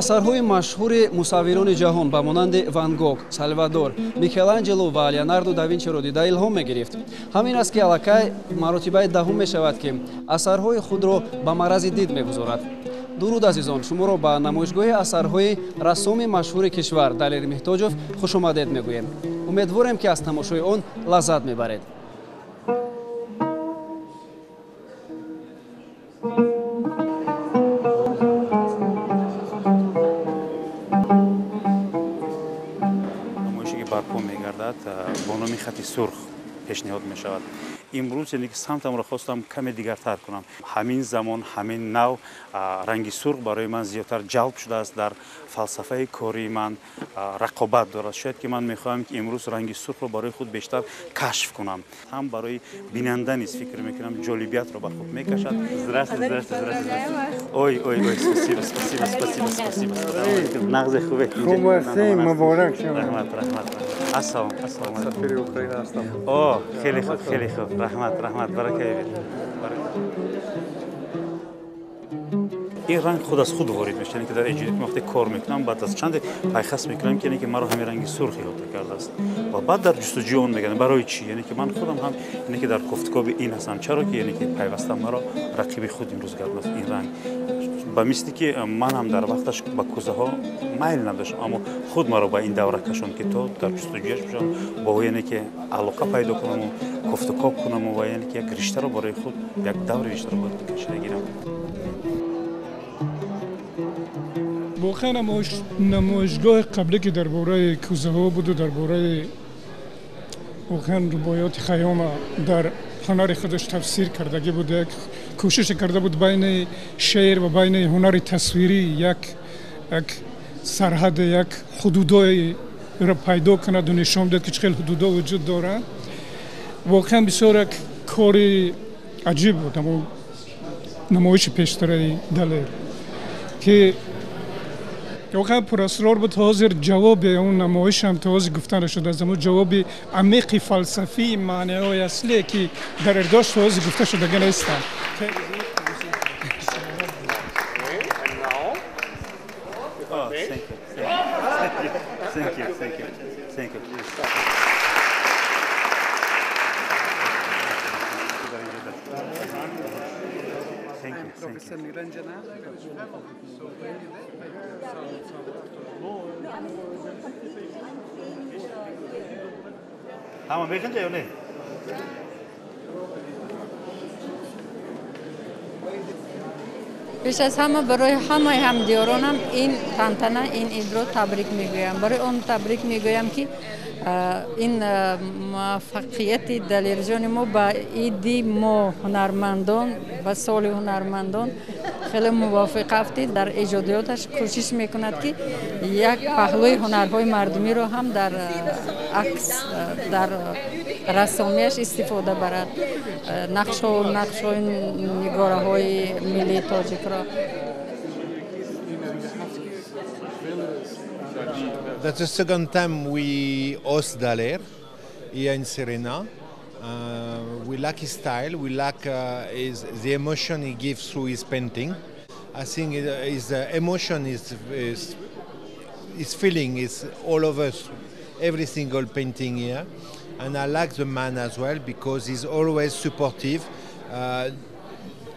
Асарҳои машҳури мусаввирони ҷаҳон ба монанди Ван Гог, Салвадор, Микеланҷело ва Леонардо да Винчиро дида илҳом мегирифт. Ҳамин аст, ки аллакай маротибаи даҳум мешавад, ки асарҳои худро ба маърази дид мегузорад. Дуруд, азизон, шуморо ба намоишгоҳи асарҳои рассоми машҳури кишвар Далер Меҳтоҷов хушомадед мегӯем. Умедворем, ки аз тамошои он лаззат мебаред. Намоише ки барпо мегардад, бо номи «Хати сурх» пешниҳод мешавад. Имрӯз, яъне ки, самтамро хостам каме дигартар кунам. Ҳамин замон, ҳамин нав ранги сурх барои ман зиёдтар ҷалб шудааст, дар фалсафаи кории ман рақобат дорад. Шояд ки ман мехоҳам, ки имрӯз ранги сурхро барои худ бештар кашф кунам. Ҳам барои бинанда низ, фикр мекунам, ҷолибиятро ба худ мекашад. Здравствуйте, здравствуйте, здравствуйте! Ой, ой, ой, спасибо, спасибо, спасибо, спасибо! Нағзе, хубе? Хуб ҳастем, муборак шумо. Раҳмат, раҳмат, ассалом, ассалому алайкум. Сафири Украина ҳастам. О, хеле хуб, хеле хуб, раҳмат, раҳмат, барака бибед. Ин ранг худ аз худ ворид мешавад, яъне ки дар эҷодиёт вақте кор мекунам, баъд аз чанде пайхас мекунам, ки яъне ки маро ҳамин ранги сурх иҳота кардааст ва баъд дар ҷустуҷӯи он мегардам, барои чӣ, яъне ки ман худам ҳам, яъне ки, дар кофтукоби ин ҳастам, чаро ки, яъне ки, пайваста маро рақиби худ имрӯз гардааст ин ранг. Ба мисли ки ман ҳам дар вақташ ба кӯзаҳо майл надоштам, аммо худ маро ба ин давра кашонд, ки то дар ҷустуҷӯяш бошам, бо яъне ки алоқа пайдо кунаму кофтукоб кунаму ва, яъне ки, як риштаро барои худ, як даври риштаро бояд кашида гирам. Воқеан, намоишгоҳи қаблӣ, ки дар бораи кӯзаҳо буду дар бораи воқеан рубоёти Хайёма дар ҳунари худаш тафсир кардагӣ буд, як кӯшише карда буд байни шеър ва байни ҳунари тасвирӣ як сарҳаде, як ҳудудоеро пайдо кунаду нишон диҳад, ки чӣ хел ҳудудо вуҷуд доранд. Воқеан, бисёр як кори аҷиб буд ҳамон намоиши пештараи Далер, ки воқеан пурасрор буд. Ҳозир ҷавоби он намоишам то ҳозир гуфта нашудааст. Ҳамон ҷавоби амиқи фалсафии маъниҳои аслие, ки дар дошт, то ҳозир гуфта шудага нестанд. Oh, thank you. Thank you. Thank you. Thank you. Thank you. Professor Niranjana. ҳама механҷа ё не? Пеш аз ҳама барои ҳамаи ҳамдиёронам ин тантана, ин идро табрик мегӯям. Барои он табрик мегӯям, ки ин муваффақияти Далерҷони мо ба иди мо ҳунармандон, ба соли ҳунармандон хеле мувофиқ афтид. Дар эҷодиёташ кӯшиш мекунад, ки як паҳлӯи ҳунарҳои мардумиро ҳам дар акс, дар рассомияш истифода барад, нақшҳо, нақшҳои нигораҳои миллии тоҷикро. That's the second time we host Daler here in Serena. We like his style, we like the emotion he gives through his painting. I think his emotion is his feeling is all over every single painting here. And I like the man as well because he's always supportive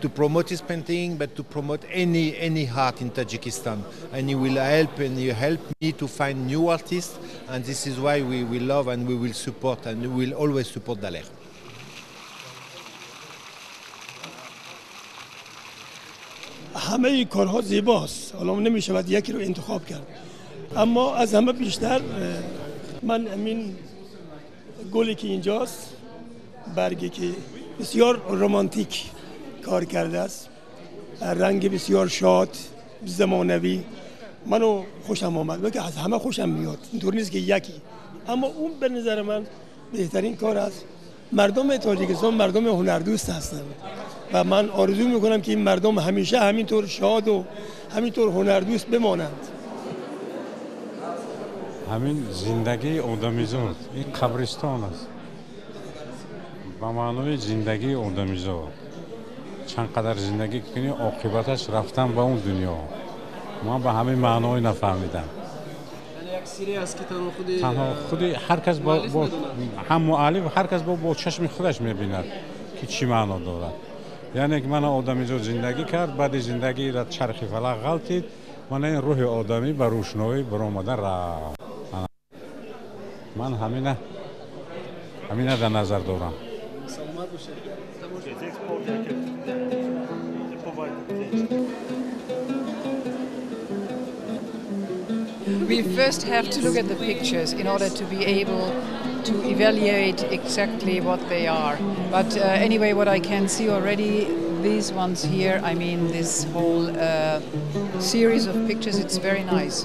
to promote his painting, but to promote any art in Tajikistan. And he will help, and he helped me to find new artists. And this is why we love and we will support and we will always support Daler. همه کارها زیباست، حالا نمی شود یکی رو انتخاب کرد، اما از همه بیشتر من همین گلی که اینجاست، برگی که بسیار رمانتیک کار کرده است، رنگ بسیار شاد، زمانوی، منو خوشم آمد. که از همه خوشم میاد، اینطور نیست که یکی، اما اون به نظر من بهترین کار است. مردم تاجیکستان مردم هنردوست هستند و من آرزو میکنم که این مردم همیشه همینطور شاد و همینطور هنردوست بمانند. Ҳамин зиндагии одамизод ин қабристон аст. Ба маънои зиндагии одамизод, чанд қадар зиндагӣ кунӣ, оқибаташ рафтан ба он дунё. Ман ба ҳамин маънои нафаҳмидам. Як сире аст ки танҳо худи ҳар кас ҳам муаллиф, ҳар кас бо чашми худаш мебинад ки чӣ маъно дорад. Яъне ки мана одамизод зиндагӣ кард, баъди зиндагӣ дар чархи фалак ғалтид, мана ин рӯҳи одамӣ ба рӯшноӣ баромада рафт. Ман ҳамина дар назар дорам. Саломат бошед. We first have to look at the pictures in order to be able to evaluate exactly what they are. But anyway, what I can see already, these ones here, I mean this whole series of pictures, it's very nice.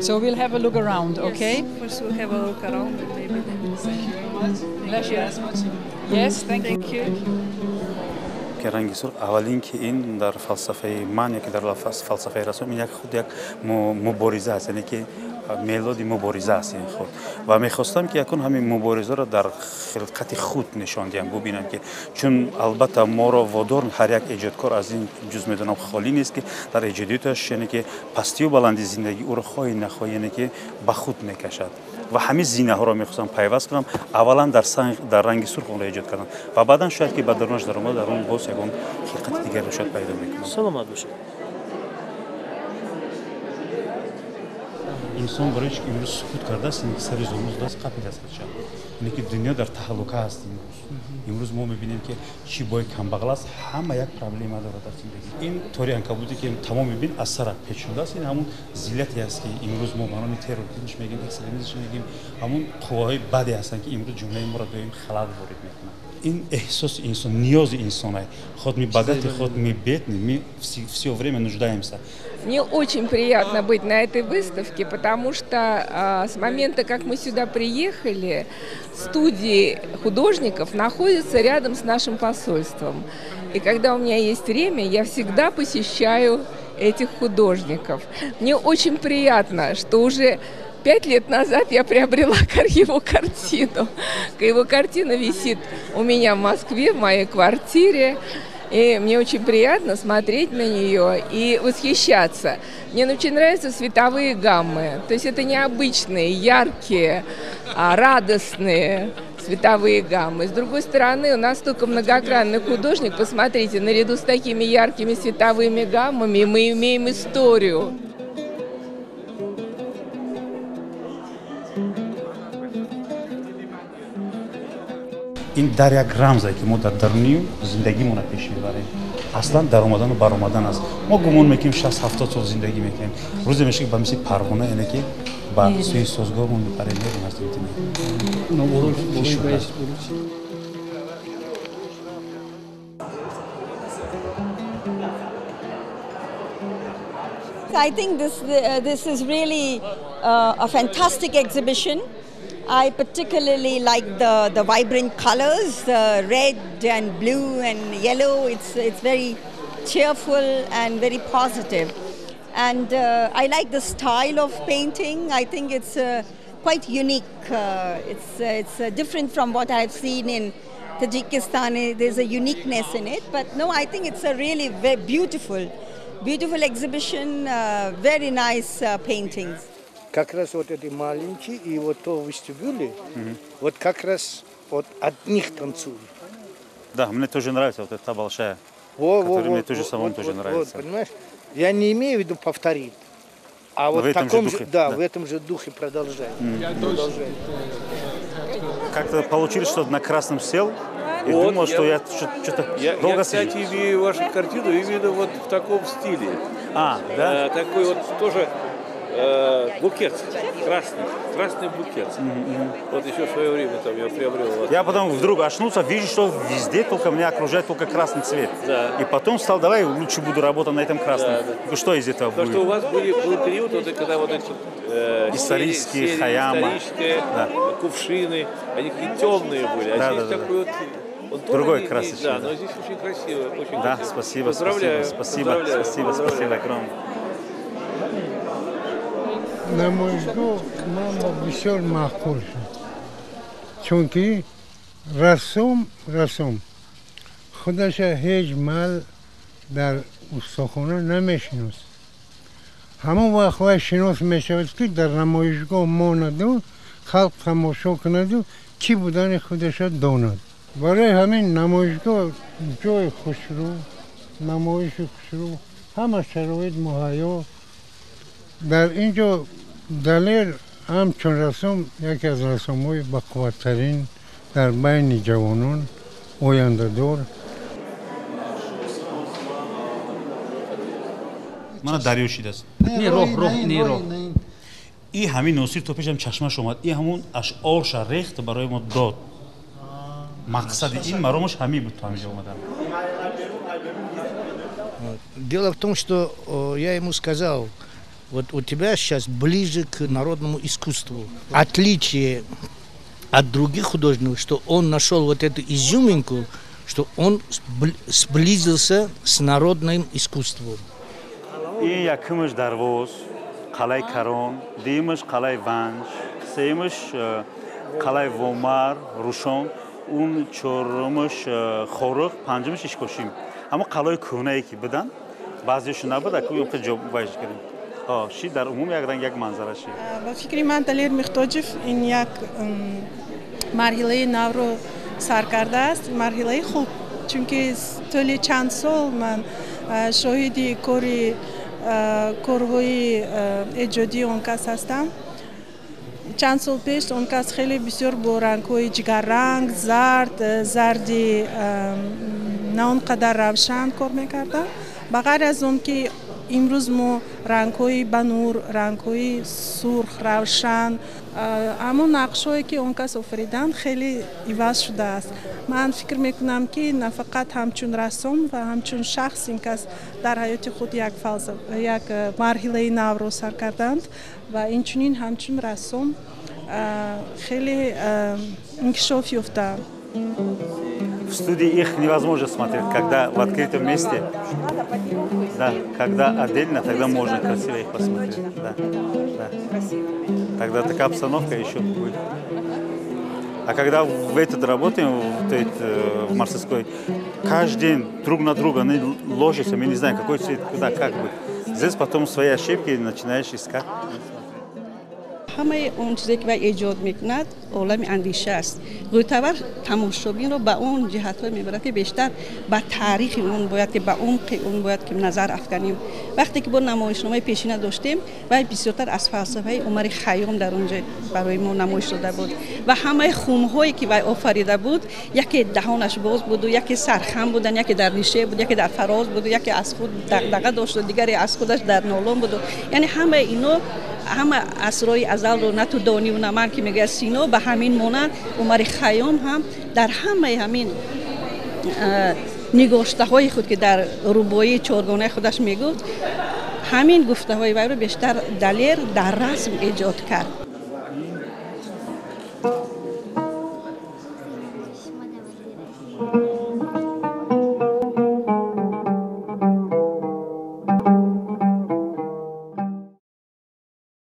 So we'll have a look around, okay? Yes, first we'll have a look around and maybe then. Thank you very much. Pleasure. Yes, thank you. Ки ранги сурх аввалин ки ин дар фалсафаи ман ё ки дар фалсафаи расом ин як худ як мубориза аст, яъне ки мелоди мубориза аст ин худ. Ва мехостам ки якун ҳамин муборизаро дар хилқати худ нишон диҳам, бубинам ки чун албатта моро водор ҳар як эҷодкор аз ин ҷуз медонам холӣ нест ки дар эҷодиёташ яъне ки пастию баланди зиндагӣ ӯро хоҳӣ нахоҳӣ яъне ки ба худ мекашад. Ва ҳамин зинаҳоро мехостам пайваст кунам, аввалан дар ранги сурх онро эҷод кардам ва баъдан шояд ки ба дарунаш даромада дар он боз ягон хилқати дигарро шояд пайдо мекунам. Саломат бошед. Инсон барои чӣ ки имрӯз сукут кардааст, ин сари зону даст қапид аст худша. Яъне ки дунё дар таҳаллука аст имрӯз. Имрӯз мо мебинем ки чӣ бой камбағал аст, ҳама як проблема дорад дар зиндагӣ. Ин тори анкабуте ки тамоми бин аз сара печондааст, ин ҳамун зиллате аст ки имрӯз мо ба номи терроризмш мегӯем, экстремизмш мегӯем, ҳамун қувваҳои баде ҳастанд ки имрӯз ҷомеаи моро доим халал ворид мекунанд. Ин эҳсоси инсон, ниёзи инсон аст. Хоть мы богаты, хоть мы бедны, мы все время нуждаемся. Мне очень приятно быть на этой выставке, потому что с момента, как мы сюда приехали, студии художников находятся рядом с нашим посольством. И когда у меня есть время, я всегда посещаю этих художников. Мне очень приятно, что уже 5 лет назад я приобрела его картину. Его картина висит у меня в Москве, в моей квартире. И мне очень приятно смотреть на нее и восхищаться. Мне очень нравятся световые гаммы. То есть это необычные, яркие, радостные световые гаммы. С другой стороны, у нас столько многогранный художник. Посмотрите, наряду с такими яркими световыми гаммами мы имеем историю. Ин дар як рамзе ки мо дар даруни зиндагимонро пеш мебарем, аслан даромадану баромадан аст. Мо гумон мекунем 60-70 сол зиндагӣ мекунем, рӯзе мешавад ки ба мисли парвона, яъне ки ба сӯи созгормон мепарем, мерем аз дунё. I think this is really a fantastic exhibition. I particularly like the vibrant colors, the red and blue and yellow. It's very cheerful and very positive. And I like the style of painting. I think it's quite unique. It's different from what I've seen in Tajikistan. There's a uniqueness in it. But no, I think it's a really very beautiful, beautiful exhibition, very nice paintings. Как раз вот эти маленькие и вот то в вестибюле, вот как раз вот от них танцуют. Да, мне тоже нравится вот эта большая, которая мне тоже самому тоже нравится. Вот, понимаешь, я не имею в виду повторить, а вот в таком же, да, в этом же духе продолжать. Как-то получилось, что на красном сел и вот, думал, что я что-то долго Я, кстати, имею вашу картину именно вот в таком стиле. А, да? Такой вот тоже букет, красный букет. Вот еще в свое время там я приобрел. Я потом вдруг очнулся, вижу, что везде только меня окружает только красный цвет. Да. И потом стал, давай лучше буду работать на этом красном. Да, да. Что из этого Потому будет? что у вас был период, вот, когда вот эти исторические, серии, Хаяма, исторические, да, кувшины, они такие темные были. А да, здесь да, такой да. Вот, он другой не, красочный. Да, но здесь очень красиво. Очень да, красиво. Спасибо, поздравляю, спасибо, поздравляю, спасибо, поздравляю. Спасибо огромное. Намоишгоҳ ман ба бисёр маъқул шуд, чунки рассом худаша ҳеҷ мал дар устохона намешиносад. Ҳамон вақт вай шинос мешавад, ки дар намоишгоҳ монаду халқ тамошо кунаду кӣ будани худаша донад. Барои ҳамин намоишгоҳ ҷои хушрӯ, намоиши хушрӯ, ҳама шароит муҳайё. Дар ин ҷо Далер ҳамчун рассом яке аз рассомҳои бақувваттарин дар байни ҷавонон, ояндадор. Мана дарё шидааст. Не роҳ, роҳ, не роҳ. И ҳамин Носир то пешам чашмаш омад, и ҳамун ашъорша рехт барои мо дод. Мақсади ин маромаш ҳамин буд то ҳаминҷо омадан. Дело в том, что я ему сказал, вот у тебя сейчас ближе к народному искусству. Отличие от других художников, что он нашел вот эту изюминку, что он сблизился с народным искусством. Ин якумаш Дарвоз, қалаи Карон, дуюмаш қалаи Ванҷ, сеюмаш қалаи Вомар, Рушон, он чорумаш Хоруғ, панҷумаш Ишкошим. Ҳамон қалаи кӯҳнае ки буданд, баъзеашон набуд, аку ҷо вайш кардем. Ши дар умум як ранг, як манзара ши. Ба фикри ман, Далер Миҳтоҷев ин як марҳилаи навро сар кардааст, марҳилаи хуб, чунки тӯли чанд сол ман шоҳиди корҳои эҷодии он кас ҳастам. Чанд сол пеш он кас хеле бисёр бо рангҳои ҷигарранг, зард, зарди на он қадар равшан кор мекардам. Ба ғайр аз он ки имрӯз мо рангҳои банур, рангҳои сурх, равшан, аммо нақшҳое ки он кас офариданд, хеле иваз шудааст. Ман фикр мекунам, ки на фақат ҳамчун рассом ва ҳамчун шахс ин кас дар ҳаёти худ як марҳилаи навро сар карданд ва инчунин ҳамчун рассом хеле инкишоф ёфтаанд. В студии их невозможно смотреть, когда в открытом месте. Да, когда отдельно, тогда можно красиво их посмотреть. Да, да. Тогда такая обстановка еще будет. А когда в этот работаем, в мастерской, каждый день друг на друга они ложатся, мы не знаем, какой цвет, куда, как будет. Здесь потом свои ошибки начинаешь искать. Ҳамаи он чизе ки вай эҷод мекунад, олами андеша аст. Ғӯтавар тамошобинро ба он ҷиҳатҳое мебарад, ки бештар ба таърихи он бояд, ки ба умқи он бояд ки назар афканем. Вақте ки бо намоишномаи пешина доштем, вай бисёртар аз фалсафаи Умари Хайём дар он ҷо барои мо намоиш дода буд ва ҳамаи хумҳое ки вай офарида буд, яке даҳонаш боз буду, яке сархам будан, яке дар нише буд, яке дар фароз буду, яке аз худ дағдаға дошту, дигаре аз худаш дар нолон буду. Яъне ҳамаи ино, ҳама асрои азалро на ту дониву на ман, ки мегӯяд Сино, ба ҳамин монанд Умари Хайём ҳам дар ҳамаи ҳамин нигоштаҳои худ, ки дар рубоии чоргонаи худаш мегуфт, ҳамин гуфтаҳои вайро бештар Далер дар расм эҷод кард.